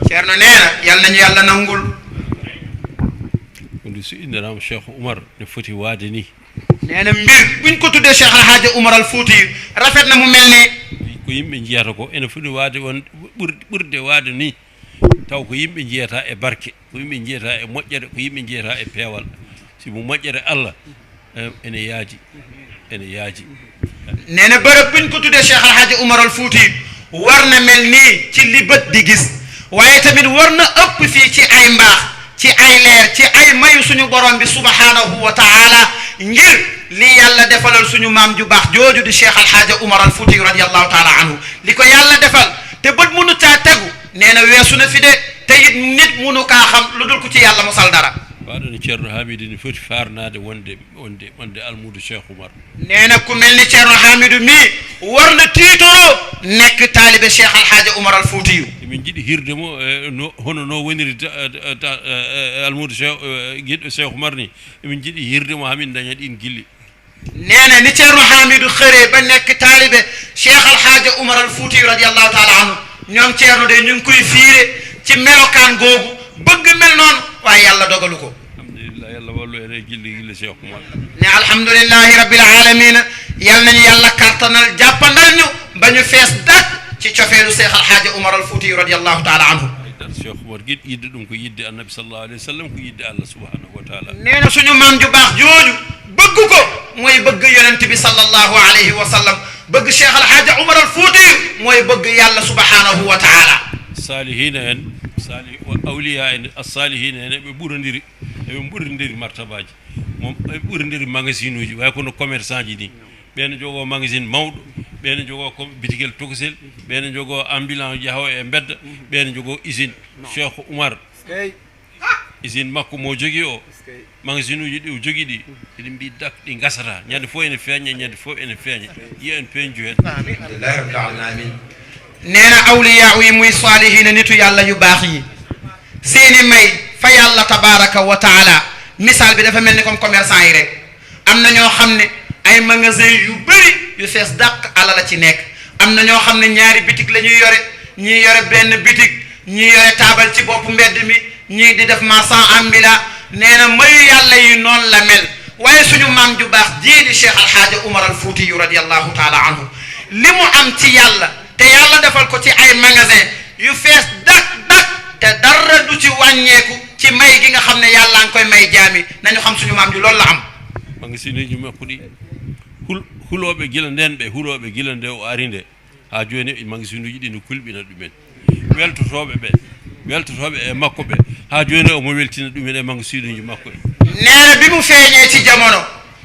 Ceerno nee na yal nañu yàlla nangul. ndi so inniraama Cheikh Oumar ne foti waade ni nee na mbir buñ ko tuddee Cheikh Alhaaji Oumar al Fouti rafet na mu mel ni ko yimɓe jiyata ko ene foti waade won ɓurde waade ni taw ko yimɓe jiyata e barke ko yimɓe jiyata e moƴƴere ko yimɓe jiyata e peewal si mo moƴƴere Allah ene yaaji nee na bërëb buñ ko tuddee Cheikh Alhaaji Oumar al Fouti war na mel nii ci li bët di gis waaye tamit war na ëpp fii ci ay mbaax ci ay leer ci ay mayu suñu borom bi subhanahu wa taala ngir li yàlla defalal suñu maam ju baax jooju di Cheikh Alhaaji Oumar al Fouti radiyallahu taala anhu li ko yàlla defal te bët munu caa tegu nee na weesu na fi de te it nit munu kaa xam lu dul ko ci yàlla musal dara. waaɗo no ceerno Hamidou ni foti farnade wonde almudo Cheikh Oumar nee na ku mel ni ceerno Hamidou mii war na tiitoroo nekk taalibe Cheikh Alhaaji Oumar al Fouti yu emin jiiɗi hirde mo hono no woniri almudo guiɗɗo Cheikh Oumar ni emin jiiɗi hirde mo hamin daña ɗin gilli nee na ni ceerno Hamidou xëree ba nekk taalibe Cheikh Alhaaji Oumar al Fouti yu radiyallahu taala anhu ñoom ceerno de ñu ngi koy fiire ci melokaan googu bëgg mel noonu waaye yàlla dogalu ko. alhamdulillah yàlla wallu ene gilli Cheikh Oumar ne alhamdulillahi rabbil alamina yal nañu yàlla kartanal jàppandal ñu ba ñu fees dak ci cofeelu Cheikh Alhaaji Oumar al Fouti radiyallahu taala anhu Cheikh Oumar yidde ɗum ko yidde annabi sallallahu alayhi wa sallam ko yidde Allah subhanahu wa taala nee na suñu maam ju baax jooju bëgg ko mooy bëgg yonent bi sallallahu alayhi wa sallam bëgg Cheikh Alhaaji Oumar al Fouti mooy bëgg yàlla subhanahu wa taala salihina en awliya en as-salihina en ɓe ɓurodiri martabaji moom ɓe ɓurodiri magasin uji way kono commerçant ji ni ɓeene jogo magasin mawɗo ɓeene jogo ko bitigel tokosel ɓeene jogo ambulance jahowo e bedda ɓeene jogo usine Cheikh Oumar usine makko mo jogui o magasin uji ɗi o jogui ɗi eɗen mbi dak ɗi gasata ñande fof ene feeña ñande fof ene feeña yiya en peeñju hen alhamdulillahi rabbil alamin nee na awliya yi muy salihina nitu yàlla yu baax yi seeni may fa yàlla tabaraka wa taala misaal bi dafa mel ni comme commerçant yi rek am na ñoo xam ne ay magasin yu bëri yu fees dàq ala la ci nekk am na ñoo xam ne ñaari bitig la ñuy yore ñii yore benn bitig ñii yore taabal ci bopp mbedd mi ñii di def marchand ambulant nee na mayu yàlla yi noonu la mel waaye suñu maam ju baax jii di Cheikh Alhaaji Oumar al Fouti yu radiyallahu taala anhu li mu am ci yàlla te yàlla defal ko ci ay magasin yu fees dak te dara du ci wàññeeku ci may gi nga xam ne yàlla nga koy may jaami nañu xam suñu maam ji loolu la am magasin uji makko ɗi huloɓe gila nden ɓe huloɓe gila nde o ari nde ha joni magasin uji ɗi no kulɓina ɗumen weltotoɓe e makko ɓe ha joni omo weltina ɗumen e magasin uji makko neena bi mu feeñee ci jamono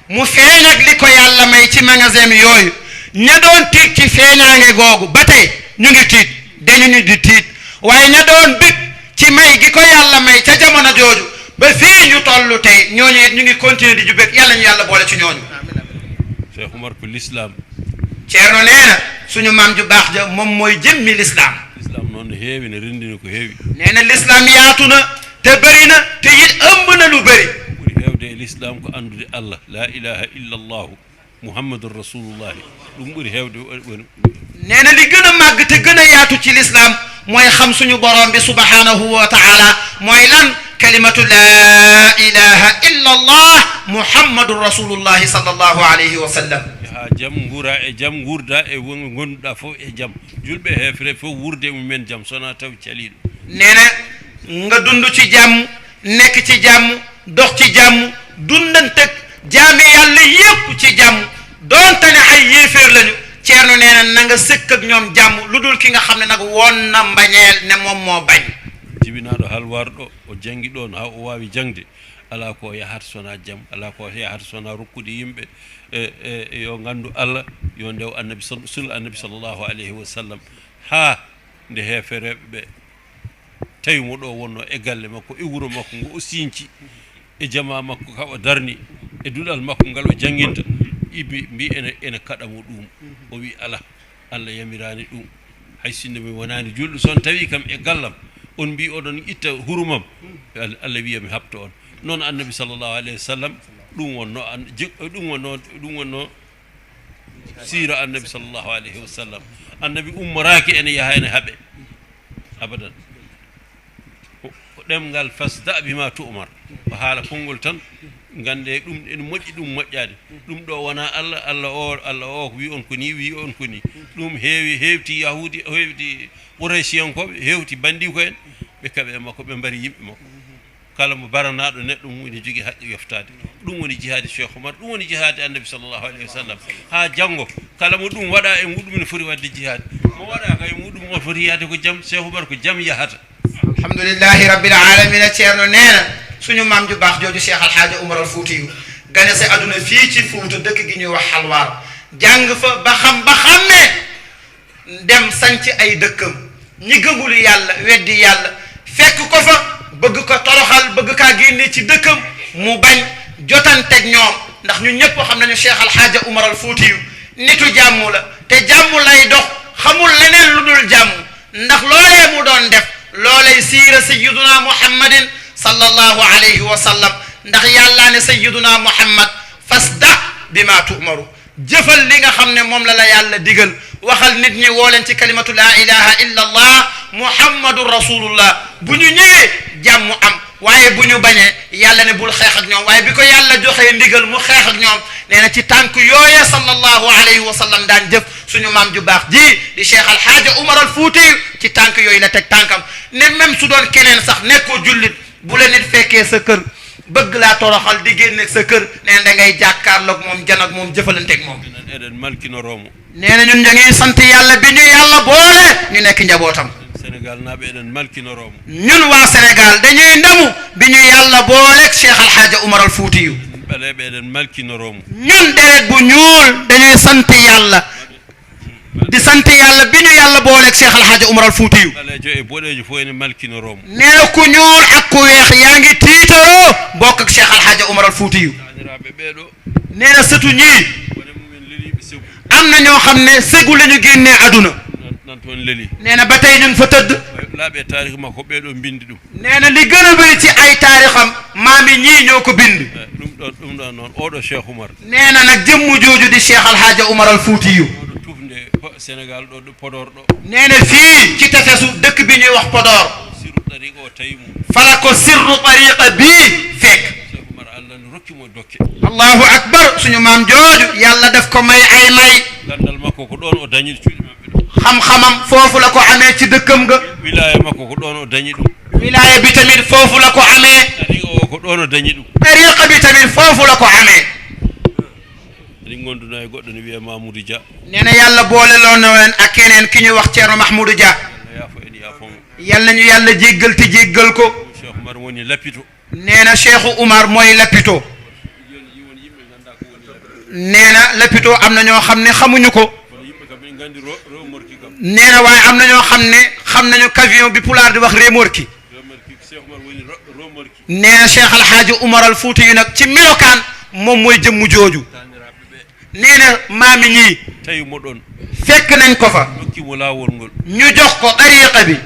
mu feeñ ak li ko yàlla may ci magasin yooyu ña doon tiit ci feeñaange googu ba tey ñu ngi tiit dañu ni di tiit waaye ña doon bég ci may gi ko yàlla may ca jamono jooju ba fii ñu toll tey ñooñu it ñu ngi continuer di ju bég yàlla ñu yàlla boole ci ñooñu Cheikh Oumar ko l'islam ceerno nee na suñu maam ju baax ja moom mooy jëmmi l'islam noon no heewi ne renndini ko heewi nee na l'islam yaatu na te bëri na te it ëmb na lu bëri ɓuri heewde e l'islam ko anndude Allah la ilaha illa allahu muhammadun rasulullahi ɗum ɓuri heewde nee na li gën a màgg te gën a yaatu ci l'islam mooy xam suñu borom bi subhanahu wa taala mooy lan kalimatu la ilaha illa allah muhammadun rasulullahi sallallahu alayhi wa sallam ha jaam guura e jaam guurda e gonduɗa fof e jaam julɓe heefre fof wurde mumen jaam sona taw caliɗo nee na nga dund ci jàmm nekk ci jàmm dox ci jàmm dundanteg jaami yàlla yépp ci jàmm doonte ne ay yéeféer lañu ceerno nee na nga sëkk ak ñoom jàmm lu dul ki nga xam ne nag woon na mbañeel ne moom moo bañ jibinaɗo halwarɗo o jangi ɗon ha o wawi jangde ala ko yahata sona jaam ala ko yahata sona rokkude yimɓe yo gandu Allah yo ndew annabi sunna annabi sallllahu alayhi wa sallam ha nde heefereɓe ɓe tawi mo ɗo wonno e galle makko e wuuro makko ngo o sinci e jama makko kaɓa darni e duɗal makko ngal o janginta ibi mbi ene kaɗamo ɗum o wi ala Allah yamirani ɗum hay sinno mi wonani julɗo son tawi kam e gallam on mbi oɗon itta hurumam Allah wiya mi habto on noon annabi sallllahu alayhi wa sallam ɗum wonno siira annabi sallllahu alayhi wa sallam annabi ummoraki ene yaha ene haaɓe abadan ɗemgal fasda bima tu'mar ko haala konngol tan gande ɗum ene moƴƴi ɗum moƴƴade ɗum ɗo wona allah o wi on ko ni ɗum hewti yahudi hewti quraysiyankoɓe hewti bandi ko en ɓe kaɓe e makko ɓe mbari yimɓe makko kala mo baranaɗo neɗɗo mum ene jogui haqqe yoftade ɗum woni jihadi cheikh oumar ɗum woni jihadi annabi sallllahu alayhi wa sallam ha janggo kala mo ɗum waɗa e muɗum ne foti wadde jihadi mo waɗa kay muɗum o foti yahde ko jaam cheikh oumar ko jaam yahata alhamdulillahi rabbil alamina ceerno neena suñu maam ju baax jooju cheikh alhaaji oumar al fuutiyu gane sa aduna fii ci Fuuta dëkk gi ñuy wax xalwaar jàng fa ba xammee dem sanc ay dëkkam ñi gëmul yàlla weddi yàlla fekk ko fa bëgg ko toroxal bëgg kaa génne ci dëkkam mu bañ jotanteeg ñoom ndax ñun ñëpp xam nañu cheikh alhaaji oumar al fuutiyu nitu jàmm la te jàmm lay dox xamul leneen lu dul jàmm ndax loolee mu doon def loolay siira sayyiduna muhammadin sallallahu alayhi wa sallam ndax yàllaa ne sayyiduna muhammad fasda bima tu'maru jëfal li nga xam ne moom la yàlla digal waxal nit ñi woo leen ci kalimatu laa ilaha illa allah muhammadun rasulullah bu ñu ñëwee jàmm am waaye bu ñu bañee yàlla ne bul xeex ak ñoom waaye bi ko yàlla joxee ndigal mu xeex ak ñoom nee na ci tànk yooyee sallallahu alayhi wa sallam daan jëf suñu maam ju baax ji di cheikh alhaaji oumar al fuuti ci tànk yooyu la teg tànkam ne même su doon keneen sax nekkoo jullit bu la nit fekkee sa kër bëgg laa toroxal di génne sa kër nee na da ngay jàkkaarloog moom jan ak moom jëfalanteeg moom eɗen malkinoromo nee na ñun ñu ngi sant yàlla bi ñu yàlla boole ñu nekk njabootam sénégal naaɓe eɗen malkinoromo ñun waa sénégal dañuy ndamu bi ñu yàlla booleeg cheikh alhaaji oumar al fuutiyu ɓaleɓe eɗen malkinoromo ñun deret bu ñuul dañuy sant yàlla di sant yàlla bi ñu yàlla booleeg cheikh alhaaji oumar al fuutiyu ɓalejo e boɗejo fof ene malkinoromo nee na ku ñuul ak ku weex yaa ngi tiitaroo bokk ak cheikh alhaaji oumar al fuutiyu taniraɓe ɓeeɗo nee na sëtu ñii wone mumen leliɓe segu am na ñoo xam ne segu la ñu génnee aduna nan toon leeli nee na ba tey ñu ngi fa tëdd laaɓe taarih makko ɓeeɗo bindi ɗum nee na li gën a bëri ci ay taarixam maami ñii ñoo ko bind ɗum ɗon noon oɗo cheikh oumar nee na nag jëmmu jooju di cheikh alhaaji oumar al fuutiyu oɗo tufde sénégal ɗo ɗo podor ɗo nee na fii ci tefesu dëkk bi ñuy wax Podor siru tariqa o tawi mum fala ko sirru tariqa bii fekk cheikh oumar allah ne rokkimo dokke allahu akbar suñu maam jooju yàlla def ko may ay may gandal makko ko ɗon o dañi cuuɗi maɓɓe ɗo xam-xamam foofu la ko amee ci dëkkam ga wilaya makko ko ɗon o dañi ɗum wilaya bi tamit foofu la ko amee tariqa o ko ɗon o dañi ɗum tariqa bi tamit foofu la ko amee eɗen gonduna e goɗɗo ne wiye mamoudou dia nee na yàlla boole loo na leen ak keneen ki ñuy wax Ceerno Mahmoudou Dia allah yaafo en yaafomo yal nañu yàlla jéggal te jéggal ko cheikh oumar woni lappito nee na Cheikhu Oumar mooy Lapito joni woni yimɓe ganda ko woni lappito nee na Lapito am na ñoo xam ne xamuñu ko kono yimɓe kam ɓe gandi remorki kam nee na waaye am na ñoo xam ne xam nañu camion bi pulaar di wax remorki remorki cheikh oumar woni remorki nee na cheikh alhaaji oumar al fuuti yu nag ci melokaan moom mooy jëmmu jooju taniraɓe ɓe nee na maami ñii tawi mo ɗon fekk nañ ko fa dokkimo laawol ngol ñu jox ko tariqa bi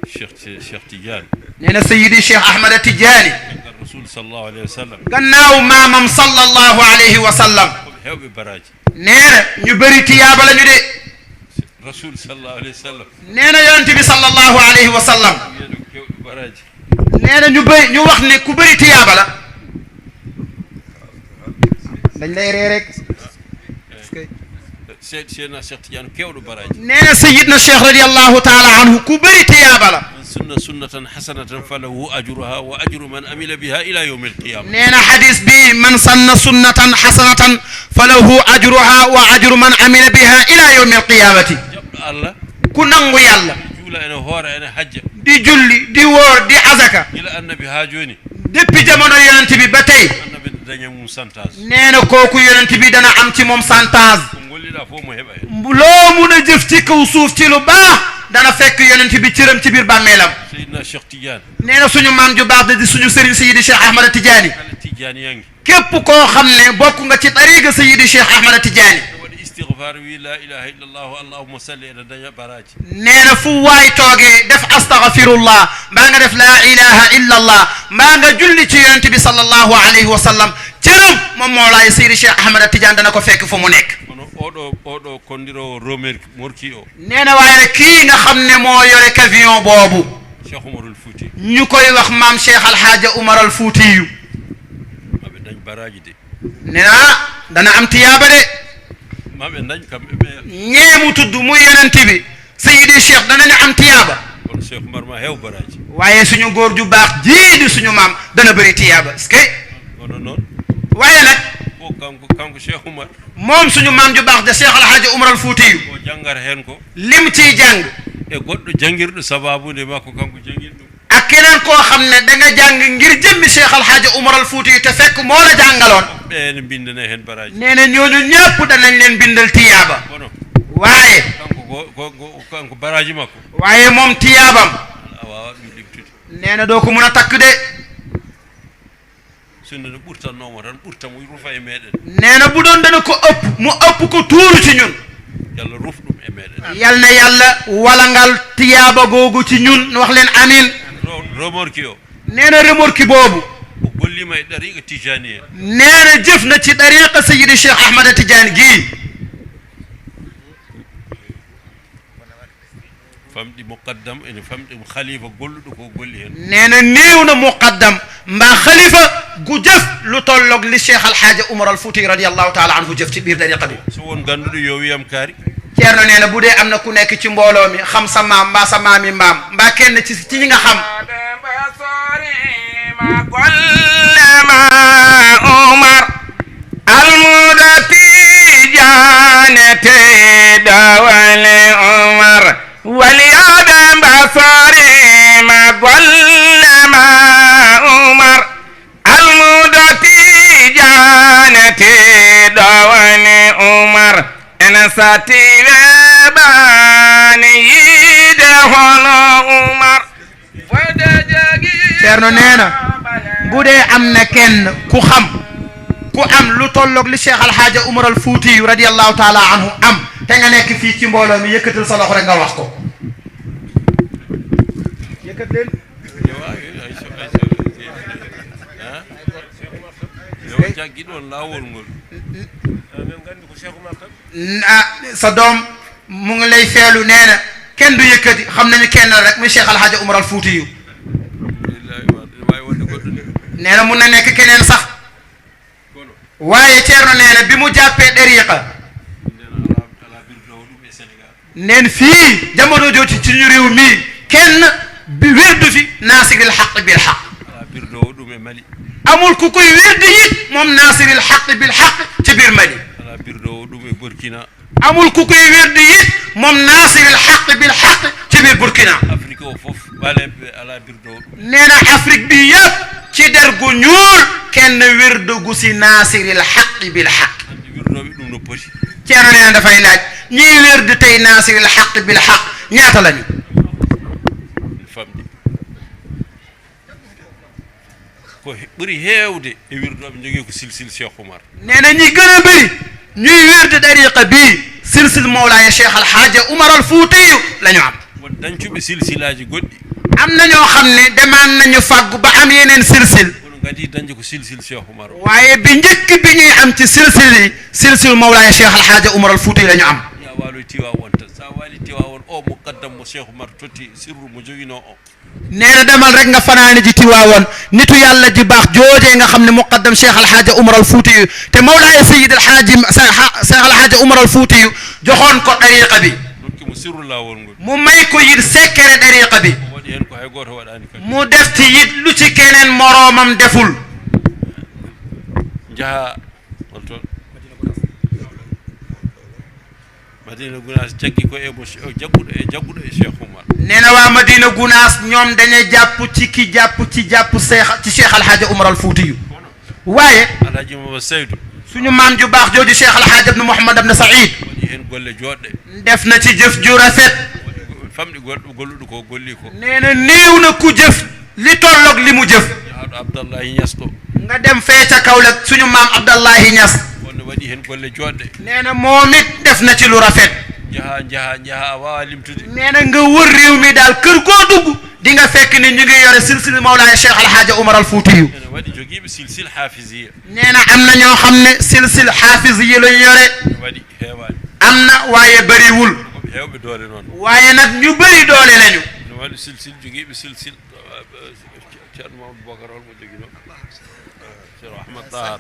cheikh tidiane nee na sayidi cheikh ahmada tidiani gal rasul sallllahu alayhi wa sallam gannaaw maamam sallallahu alayhi wa sallam koɓe hewɓe baraji nee na ñu bëri tiyaaba la ñu de rasul sallllahu alayhi wa sallam nee na yonent bi sallallahu alayhi wa sallam wiyeɗo hewɓe baraji nee na ñu bëri ñu wax ne ku bëri tiyaaba la dañ lay ree rek seydna cheikh tidiane kewɗo baraji nee na sayidna cheikh radiallahu taala anhu ku bëri tiyaaba la man sunna sunnatan hasanatan falahu ajruha wa ajru man amila biha ila yawmi alqiyama nee na xadis bi man sanna sunnatan xasanatan falahu ajruha wa ajru man amila biha ila yawmi alqiyamati jaɓɗo allah ku nangu yàlla juula ene hoora ene hajja di julli di woor di azaka gila annabi ha joni depuis jamono yonent bi ba tey annabi daña mum santage nee na kooku yonent bi dana am ci moom santage ko golliɗa fof mo heɓa hen loo mun a jëf ci kaw suuf ci lu baax dana fekk yonent bi cëram ci biir bàmmeelam seydna cheikh tidiane nee na suñu maam ju baax di suñu sëriñ sayidi cheikh ahmada tidiani kala tidiane yangi képp koo xam ne bokk nga ci tariga sayidi cheikh ahmada tidiani waɗi istigfar wi la ilaha illallah allahumma salli ala daña baraji nee na fu waay toogee def astaghfirullah mbaa nga def laa ilaha illa allah mbaa nga julli ci yonent bi sallallahu alayhi wa sallam cëram moom Mawlaay Seydi Cheikh Ahmad Tidiane dana ko fekk fu mu nekk kono oɗo kondiro romer morki o nee na waaye nag kii nga xam ne moo yore camion boobu Cheikh Umarul Fouti ñu koy wax maam Cheikh Alhaaja Umar al Fuutiyu maɓe dañ baraji de nee na dana am tiyaaba de maɓe dañ kamɓe ɓe ñeemu tudd muy yonent bi Seydi Cheikh danañu am tiyaaba kono Cheikh Oumar ma heew baraji waaye suñu góor ju baax jii di suñu maam dana bëri tiyaaba est-ce que kono noon waaye nag o kanko Cheikh Oumar moom suñu maam ju baax de Cheikh Alhaaji Umar al Fuutiyu o janggat hen ko lim ciy jàng e goɗɗo jangguirɗo sababude makko kanko jangguir ɗum ak keneen koo xam ne da nga jàng ngir jëmmi Cheikh Alhaaji Umar al Fuutiyu te fekk moo la jàngaloon ɓeene bindane hen baraji nee na ñooñu ñëpp danañ leen bindal tiyaaba kono waaye kanko baraji makko waaye moom tiyaabam a wawa ɗum ɗimtude nee na doo ko mun a takk de sinno no ɓurtannomo tan ɓurtamo rufa e meɗen nee na bu doon dana ko ëpp mu ëpp ko tuuru ci ñun yallah ruf ɗum e meɗen yal na yàlla walangal tiyaaba googu ci ñun wax leen amin remorque o nee na remorque boobu o gollima e ɗariqa tijania nee na jëf na ci dariqa Seydi Cheikh Ahmada Tidiane gii famɗi muqaddam ene famɗi khalifa golluɗo ko golli hen nee na néew na muqaddam mbaa xalifa gu jëf lu tolloog li Cheikh Alhaaji Umar al Fuuti radiyallahu taala anhu jëf ci biir dariqa bi so won ganduɗo yo wiyam kaari Ceerno nee na bu dee am na ku nekk ci mbooloo mi xam sa maam mbaa sa maami mbaam mbaa kenn ci ñi nga xam Umar almudati janete dawale Umar waliyada basari ma gollama Umar almudati janete dawale Umar ena satiwe bani yide hono Umar Ceerno nee na bu dee am na kenn ku xam ku am lu tolloog li Cheikh Alhaaji Umar al Fuuti radiyallahu taala anhu am te nga nekk fii ci mbooloo mi yëkkatal sa loxo rek nga wax ko yëkkat leen yo jaggi ɗon lawol ngol sa doom mu ngi lay feelu nee na kenn du yëkkati xam nañu kenn rek muy Cheikh Alhaaji Umar al Fuuti nee na mun na nekk keneen sax waaye Ceerno nee na bi mu jàppee dariqa neen fii jamono jooju ci ñu réew mii kenn bi wirdu fi naasiril xaq bil xaq amul ku koy wirdu it moom naasiril xaq bil xaq ci biir Mali amul ku koy wirdu it moom naasiril xaq bil xaq ci biir Burkina nee na Afrique bi yëpp ci der gu ñuul kenn wirdu gu si naasiril xaq bil xaq Ceerno nee na dafay laaj ñiy wirdu tey naasiril xaq bil xaq ñaata lañu ko ɓuri heewde e wirdoɓe jogii ko silsil Cheikh Oumar nee na ñi gën a bëri ñuy wirdu dariqa bii silsil Mawlaaya Cheikh Alhaaji Umar al Fuutiyu la ñu am won dañcuɓe silsilaji goɗɗi am na ñoo xam ne demaan nañu fàggu ba am yeneen silsil kono gadi dañde ko silsil Cheikh Oumar waaye bi njëkk bi ñuy am ci silsil yi silsil Mawlaaya Cheikh Alhaaji Umar al Fuutiyu la ñu am ya waalo Tiwaawan tan sa waali Tiwaawan o muqaddam mo Cheikh Oumar totti sirru mo joginoo o nee na demal rek nga fanaani ji Tiwaawan nitu yàlla ji baax joojee nga xam ne muqaddam Cheikh Alhaaji Umar al Fuutiyu te Mawlaaya Sayyid Alhaaji Cheikh Alhaaji Umar al Fuutiyu joxoon ko dariqa bi mo sirru laawol ngol mu may ko yit sekkere dariqa bi o waɗi hen ko hay gooto waɗaani kadi mu def ci yit lu ci keneen moroomam deful jaha on toon Madina Gunaas jaggi ko e mo jagguɗo e Cheikh Oumar nee na waa Madina Gunaas ñoom dañuy jàpp ci ki jàpp ci Cheikh Alhaaji Umar al Fuutiyu waaye Alhaji Mama Seydou suñu maam ju baax jooju Cheikh Alhaaji ibn Mouhamad ibn Saïd waɗi hen golle jooɗɗe def na ci jëf ju rafet famɗi golluɗo ko golli ko nee na néew na ku jëf li tolloog li mu jëf jaaɗo Abdallahi Niass ɗo nga dem fee ca Kaolack suñu maam Abdallahi Niass wonno waɗi waɗi hen golle joɗɗe nee na moom it def na ci lu rafet jaha a wawa limtude nee na nga wër réew mi daal kër goo dugg di nga fekk ni ñu ngi yore silsil Mawlaaya Cheikh Alhaaja Umar al Fuutiyu ene waɗi joguiɓe silsil hafisiya nee na am na ñoo xam ne silsil xaafis yi lañ yore ene waɗi heewani am na waaye bëriwul koɓe hewɓe doole noon waaye nag ñu bëri doole lañu ene waɗi silsil joguiɓe silsil ceerno Mamadou Bocar holmo joguino ceerno Ahmad Tahar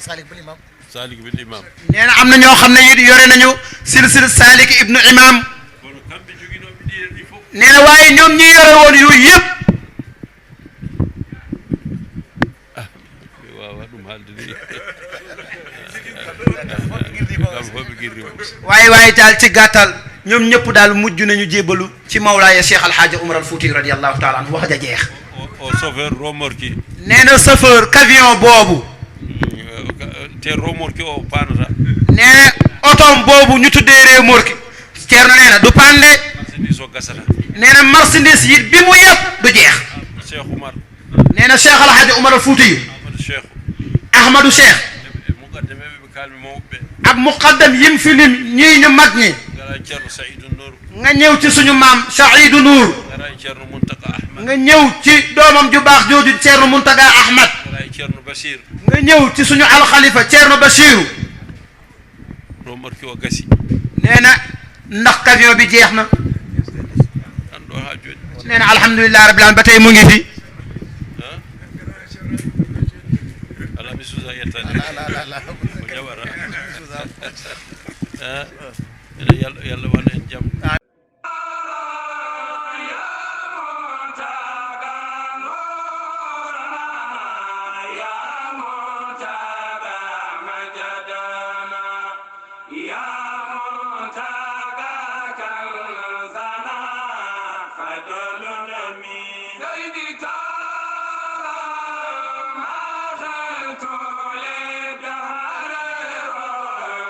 Salik bin Imam nee na am na ñoo xam ne it yore nañu silsil Salik ibnu Imam kono kamɓe joguinoɓe ɗi hen ɗi fof nee na waaye ñoom ñi yore woon yooyu yëpp wawa ɗum haalde ni kam hoɓe guirrimo waaye daal ci gàttal ñoom ñëpp daal mujj nañu jébalu ci Mawlaaya Cheikh Alhaaja Umar al Fuuti radiyallahu taala anhu wax ja jeex o chauffeur remorque nee na chauffeur camion boobu te remorque o panata nee na otom boobu ñu tuddee remorque Ceerno nee na du pande marchandise o gasata nee na marchandise yi bi mu yëpp du jeex Cheikh Oumar nee na Cheikh Alhaaja Umar al Fuuti Amadou Cheikh Ahmadou Cheikh muqaddameɓe ɓe kalmi mawɓe ak muqaddam yim fi lim ñii ñu mag ñi gara ceerno Saïdou Nour nga ñëw ci suñu maam Saïdou Nour gara ceerno Muntaka Ahmad nga ñëw ci doomam ju baax jooju Ceerno Muntaga Ahmad gara ceerno Bachir nga ñëw ci suñu alxalifa Ceerno Bachiru remorque o gasi nee na ndax camion bi jeex na an ɗo ha joni nee na alhamdulilah rabbil alamin ba tey mu ngi fi ala mi susa yettade ko jaɓata ene yallah waɗa en jaam يا